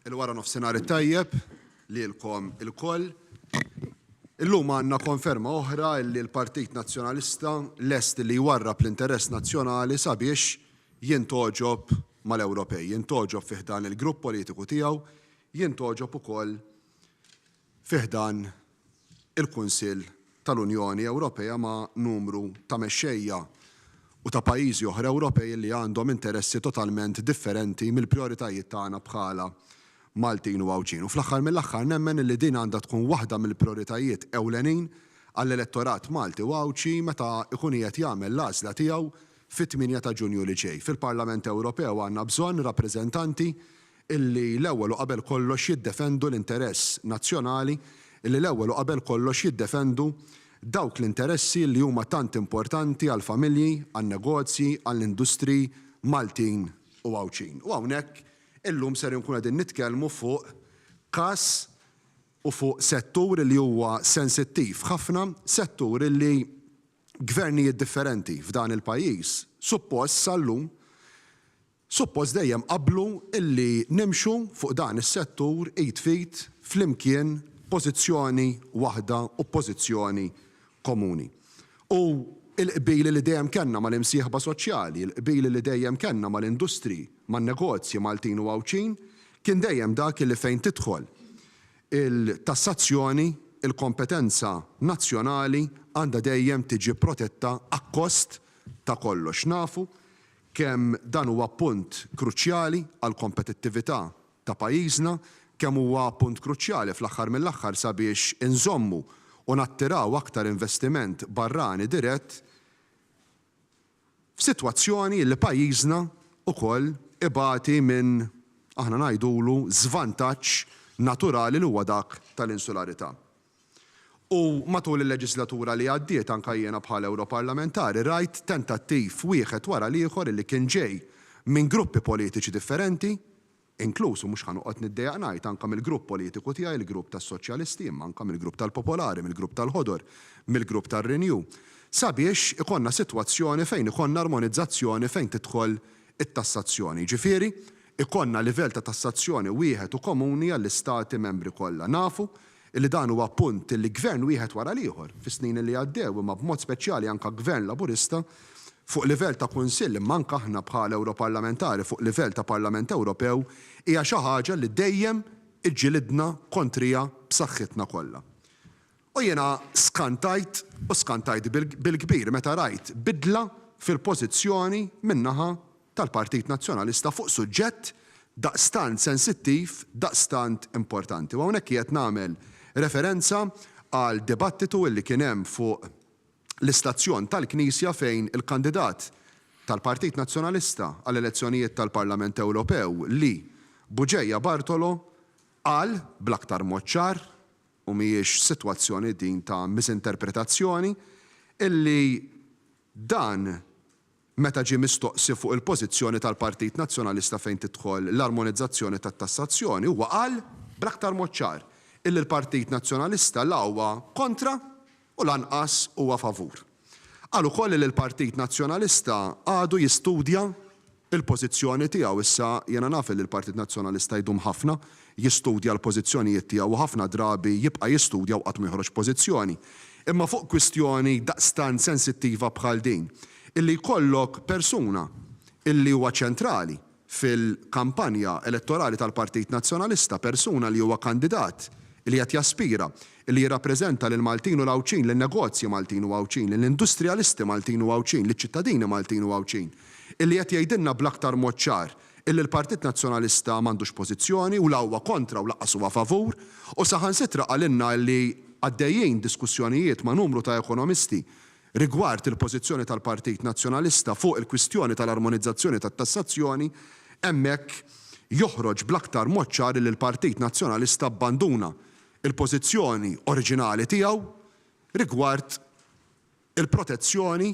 Il-wara nofsinhar it-tajjeb lilkom ilkoll. Illum għandna konferma oħra li l-Partit Nazzjonalista lest li jwarrab l-interess nazzjonali sabiex jintgħoġob mal-Ewropej, jintgħoġob fi ħdan il-grupp politiku tiegħu, jintgħoġob ukoll fi ħdan il-Kunsill tal-Unjoni Ewropea ma' numru ta' mexxejja u ta' pajjiżi oħra Ewropej li għandhom interessi totalment differenti mill-prijoritajiet tagħna bħala Maltin u Għawdxin. U fl-aħħar mill-aħħar nemmen li din għandha tkun waħda mill-prijoritajiet ewlenin għall-elettorat Malti u Għawdxi meta jkun qiegħed jagħmel l-għażla tiegħu fit-8 ta' Ġunju li ġej. Fil-Parlament Ewropew għandna bżonn rappreżentanti illi l-ewwel u qabel kollox jiddefendu l-interess nazzjonali, illi l-ewwel u qabel kollox jiddefendu dawk l-interessi li huma tant importanti għall-familji, għan-negozji, għall-industriji Maltin u Għawdxin. U hawnhekk illum ser inkunu qegħdin nitkellmu fuq każ u fuq settur li huwa sensittiv ħafna, settur li gvernijiet differenti f'dan il-pajjiż suppost sal-lum Suppost dejjem qablu illi nimxu fuq dan is-settur id f'id flimkien b'pożizzjoni waħda u b'pożizzjoni komuni. U l-qbil li dejjem kellna mal-imsieħba soċjali, il-qbil li dejjem kellna mal-industriji, man-negozji Maltin u Għawdxin kien dejjem dak illi fejn tidħol il-tassazzjoni, il-kompetenza nazzjonali għandha dejjem tiġi protetta akkost ta' kollox. Nafu kemm dan huwa punt kruċjali għall-kompetittività ta' pajjiżna, kemm huwa punt kruċjali fl-aħħar mill-aħħar sabiex inżommu u nattiraw aktar investiment barrani dirett f'sitwazzjoni li pajjiżna wkoll ibati minn, aħna ngħidulu, żvantaġġ naturali li huwa dak tal-insularità. U matul il-leġislatura li għaddiet anke jiena bħala Ewroparlamentari rajt tentattiv wieħed wara l-ieħor illi kien ġej minn gruppi politiċi differenti, inkluż, u mhux ħa noqgħod niddejjaq ngħid, anke mill-grupp politiku tiegħi, il-grupp tas-Soċjalisti, imma anke mill-grupp tal-Popolari, mill-grupp tal-Ħodor, mill-grupp tar-Renew, sabiex ikollna sitwazzjoni fejn ikollna armonizzazzjoni fejn tidħol it-tassazzjoni. Jiġifieri, ikollna livell ta' tassazzjoni wieħed u komuni għall-Istati Membri kollha. Nafu Illi dan huwa punt illi gvern wieħed wara l-ieħor, fis-snin illi għaddew, imma b'mod speċjali anke gvern Laburista, fuq livell ta' Kunsill imma anke aħna bħala Ewroparlamentari fuq livell ta' Parlament Ewropew, hija xi ħaġa li dejjem iġġilidna kontriha b'saħħitna kollha. U jiena skantajt u skantajt bil-kbir meta rajt bidla fil-pożizzjoni min-naħa tal-Partit Nazzjonalista fuq suġġett daqstant sensittiv, daqstant importanti. U hawnhekk qiegħed nagħmel referenza għal dibattitu illi kien hemm fuq l-istazzjon tal-Knisja fejn il-kandidat tal-Partit Nazzjonalista għall-elezzjonijiet tal-Parlament Ewropew li Bugeja Bartolo qal bl-aktar mod ċar, u mhijiex sitwazzjoni din ta' misinterpretazzjoni, illi dan Meta ġie mistoqsi fuq il-pożizzjoni tal-Partit Nazzjonalista fejn tidħol l-armonizzazzjoni tat-tassazzjoni, huwa qal bl-aktar mod ċar illi l-Partit Nazzjonalista la huwa kontra u lanqas huwa favur. Qal ukoll illi l-Partit Nazzjonalista għadu jistudja l-pożizzjoni tiegħu. Issa jiena naf illi l-Partit Nazzjonalista jdum ħafna jistudja l-pożizzjonijiet tiegħu u ħafna drabi jibqa' jistudja u qatt ma joħroġ pożizzjoni. Imma fuq kwistjoni daqstant sensittiva bħal din, illi jkollok persuna illi huwa ċentrali fil-kampanja elettorali tal-Partit Nazzjonalista, persuna li huwa kandidat li qed jaspira li jirrappreżenta lill-Maltin u l-Għawdxin, lin-negozji Maltin u Għawdxin, lill-industrijalisti Maltin u Għawdxin, liċ-ċittadini Maltin u Għawdxin, illi qed jgħidilna bl-aktar mod ċar illi l-Partit Nazzjonalista m'għandux pożizzjoni u la huwa kontra u lanqas huwa favur u saħansitra qalilna illi għaddejjin diskussjonijiet ma' numru ta' ekonomisti rigward il-pożizzjoni tal-Partit Nazzjonalista fuq il-kwistjoni tal-armonizzazzjoni tat-tassazzjoni, hemmhekk joħroġ bl-aktar mod ċar illi l-Partit Nazzjonalista abbanduna l-pożizzjoni oriġinali tiegħu rigward il-protezzjoni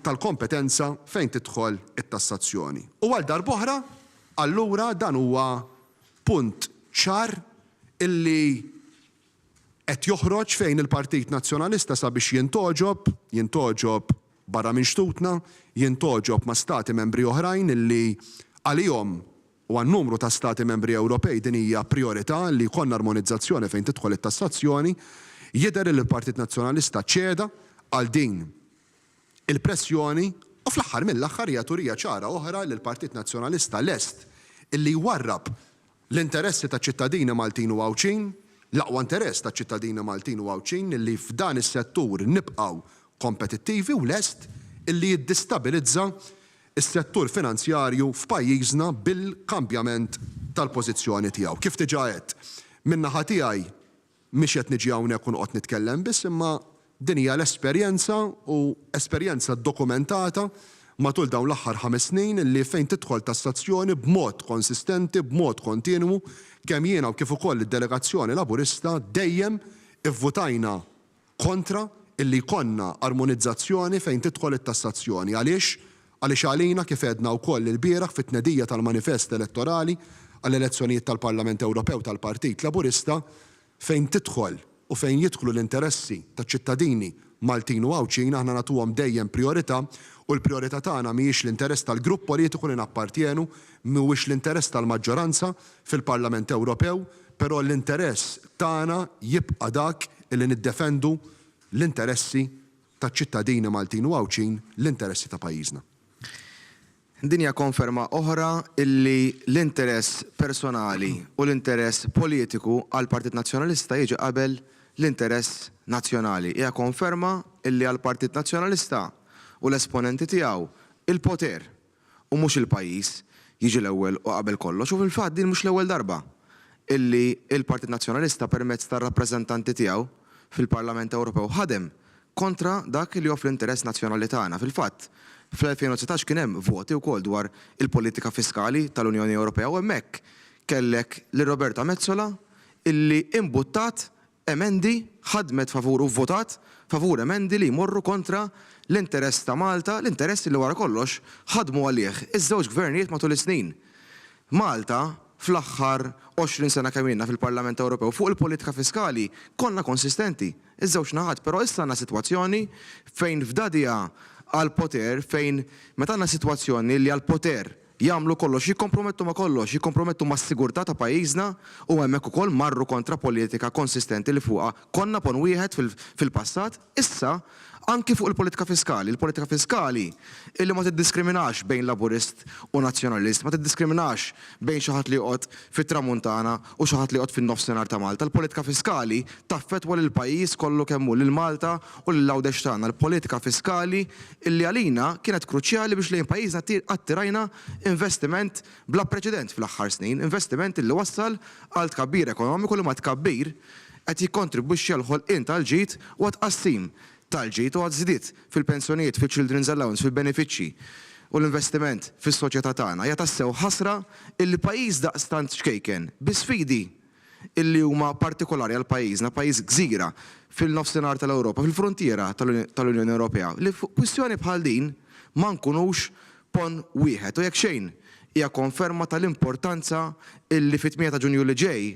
tal-kompetenza fejn tidħol it-tassazzjoni. U għal darb'oħra, allura dan huwa punt ċar illi qed joħroġ fejn il-Partit Nazzjonalista sabiex jintgħoġob, jintgħoġob barra minn xtutna, jintgħoġob ma' stati membri oħrajn illi għalihom. u għal numru ta' Stati Membri Ewropej din hija prijorità li jkollna armonizzazzjoni fejn tidħol it-tassazzjoni, jidher li l-Partit Nazzjonalista ċeda għal din il-pressjoni u fl-aħħar mill-aħħar hija turija ċara oħra li l-Partit Nazzjonalista lest illi jwarrab l-interessi taċ-ċittadini Maltin u Għawdxin, l-aqwa interess taċ-ċittadini Maltin u Għawdxin illi f'dan is-settur nibqgħu kompetittivi u lest illi jiddistabilizza s-settur finanzjarju f'pajjiżna bil-kambjament tal-pożizzjoni tiegħu. Kif diġà għedt, min-naħa tiegħi mhix qed niġi hawnhekk u noqgħod nitkellem biss imma din hija l-esperjenza u esperjenza ddokumentata matul dawn l-aħħar ħames snin li fejn tidħol tassazzjoni b'mod konsistenti, b'mod kontinwu, kemm jiena u kif ukoll id-delegazzjoni Laburista dejjem ivvutajna kontra illi jkollna armonizzazzjoni fejn tidħol it-tassazzjoni. Għaliex? Għaliex għalina, kif għedna wkoll ilbieraħ fit-tnedija tal-manifest elettorali għall-elezzjonijiet tal-Parlament Ewropew tal-Partit Laburista, fejn tidħol u fejn jidħlu l-interessi taċ-ċittadini Maltin u Għawdxin aħna nagħtuhom dejjem prijorità u l-prijorità tagħna mhijiex l-interess tal-grupp politiku li nappartjenu, mhuwiex l-interess tal-maġġoranza fil-Parlament Ewropew, però l-interess tagħna jibqa' dak illi niddefendu l-interessi taċ-ċittadini Maltin u Għawdxin, l-interessi ta' pajjiżna. Din hija konferma oħra illi l-interess personali u l-interess politiku għall-Partit Nazzjonalista jiġi qabel l-interess nazzjonali. Hija konferma illi għall-Partit Nazzjonalista u l-esponenti tiegħu, il-poter u mhux il-pajjiż jiġi l-ewwel u qabel kollox u fil-fatt din mhux l-ewwel darba illi l-Partit Nazzjonalista permezz tar-rappreżentanti tiegħu fil-Parlament Ewropew ħadem kontra dak li hu fl-interess nazzjonali tagħna. Fil-fatt, fl-2019 kien hemm voti wkoll dwar il-politika fiskali tal-Unjoni Ewropea u hemmhekk kellek lil Roberta Metsola illi imbuttat emendi, ħadmet favur u vvotat favur emendi li jmorru kontra l-interess ta' Malta, l-interess li wara kollox ħadmu għalih iż-żewġ gvernijiet matul is-snin. Malta, fl-aħħar 20 sena kemm ilna fil-Parlament Ewropew fuq il-politika fiskali konna konsistenti, iż-żewġ naħat, però issa għandna sitwazzjoni fejn f'dagħdigħa għall-poter, fejn meta għandna sitwazzjoni li għall-poter jagħmlu kollox, jikkompromettu ma' kollox, jikkompromettu mas-sigurtà ta' pajjiżna u hemmhekk ukoll marru kontra politika konsistenti li fuqha konna pon wieħed fil-passat, issa anki fuq il-politika fiskali, il-politika fiskali illi ma tiddiskriminax bejn Laburist u Nazzjonalist, ma tiddiskriminax bejn xi ħadd li joqgħod fit-Tramuntana u xi ħadd li joqgħod fin-Nofsinhar ta' Malta. Il-politika fiskali taffettwa lill-pajjiż kollu kemm hu, lil Malta u lil Għawdex tagħna. Il-politika fiskali illi għalina kienet kruċjali biex lejn pajjiżna attirajna investiment bla preċedent fl-aħħar snin, investiment illi wassal għal tkabbir ekonomiku li mat-tkabbir qed jikkontribwixxi għall-ħolqien tal-ġid u għat-tqassim tal-ġid u għaż-żidiet fil-pensjonijiet, fil-children's allowance, fil-benefiċċji u l-investiment fis-soċjetà tagħna. Hija tassew ħasra illi pajjiż daqstant ċkejken, bi sfidi illi huma partikolari għal pajjiżna, pajjiż gżira fil-Nofsinhar tal-Ewropa, fil-fruntiera tal-Unjoni Ewropea, li fuq kwistjoni bħal din ma nkunux ponn wieħed. U jekk xejn, hija konferma tal-importanza illi fit-8 ta' Ġunju li ġej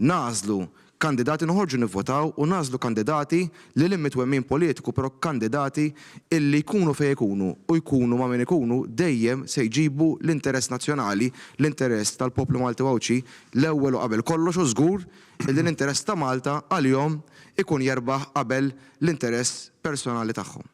nagħżlu kandidati, noħorġu nivvotaw u nagħżlu kandidati lil hinn mit-twemmin politiku però kandidati illi jkunu fejn ikunu u jkunu ma' min ikunu dejjem se jġibu l-interess nazzjonali, l-interess tal-poplu Malti u Għawdxi l-ewwel u qabel kollox u żgur illi l-interess ta' Malta għalihom ikun jerbaħ qabel l-interess personali tagħhom.